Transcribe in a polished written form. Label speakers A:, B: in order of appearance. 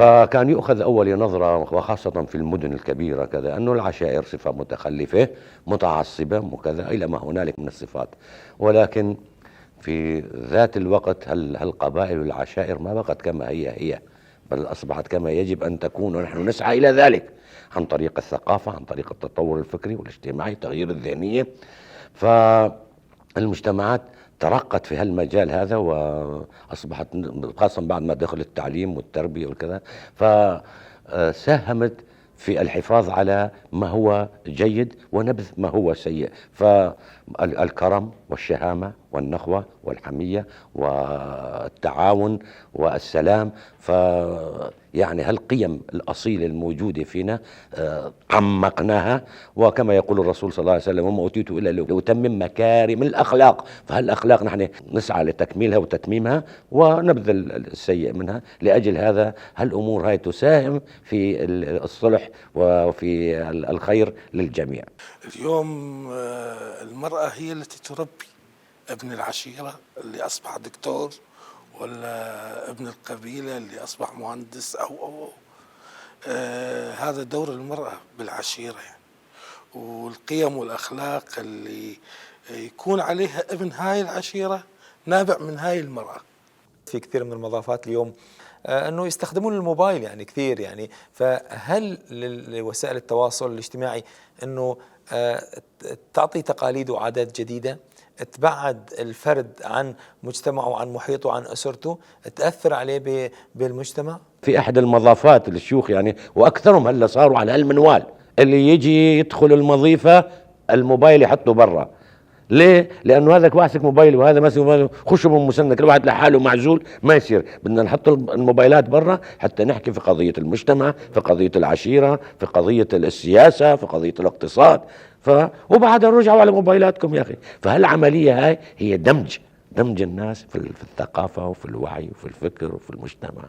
A: فكان يؤخذ أول نظرة، وخاصة في المدن الكبيرة كذا، أنه العشائر صفة متخلفة متعصبة وكذا إلى ما هنالك من الصفات، ولكن في ذات الوقت هالقبائل والعشائر ما بقت كما هي، بل أصبحت كما يجب أن تكون، ونحن نسعى إلى ذلك عن طريق الثقافة، عن طريق التطور الفكري والاجتماعي، تغيير الذهنية. فالمجتمعات ترقت في هالمجال هذا وأصبحت، خاصة بعد ما دخل التعليم والتربية وكذا، فساهمت في الحفاظ على ما هو جيد ونبذ ما هو سيء. فالكرم والشهامة والنخوة والحمية والتعاون والسلام، يعني هالقيم الأصيلة الموجودة فينا عمقناها. وكما يقول الرسول صلى الله عليه وسلم: وما أوتيت إلا لأتمم مكارم الأخلاق. فهالأخلاق نحن نسعى لتكميلها وتتميمها ونبذل السيء منها. لأجل هذا هالأمور هاي تساهم في الصلح وفي الخير للجميع.
B: اليوم المرأة هي التي تربي ابن العشيرة اللي أصبح دكتور، ولا ابن القبيلة اللي أصبح مهندس أو أو أو. هذا دور المرأة بالعشيرة والقيم والأخلاق اللي يكون عليها ابن هاي العشيرة نابع من هاي المرأة.
C: في كثير من المضافات اليوم أنه يستخدمون الموبايل كثير، فهل لوسائل التواصل الاجتماعي أنه تعطي تقاليد وعادات جديدة تبعد الفرد عن مجتمعه، عن محيطه، عن أسرته، تأثر عليه بالمجتمع؟
A: في أحد المضافات للشيوخ وأكثرهم هلا صاروا على هالمنوال، اللي يجي يدخل المضيفة الموبايل يحطه برا. ليه؟ لأنه هذاك ماسك موبايل وهذا ماسك موبايل، خشوا بمسند كل واحد لحاله معزول، ما يصير. بدنا نحط الموبايلات برا حتى نحكي في قضية المجتمع، في قضية العشيرة، في قضية السياسة، في قضية الاقتصاد، وبعدها رجعوا على موبايلاتكم يا أخي. فهالعملية هاي هي دمج الناس في الثقافة وفي الوعي وفي الفكر وفي المجتمع.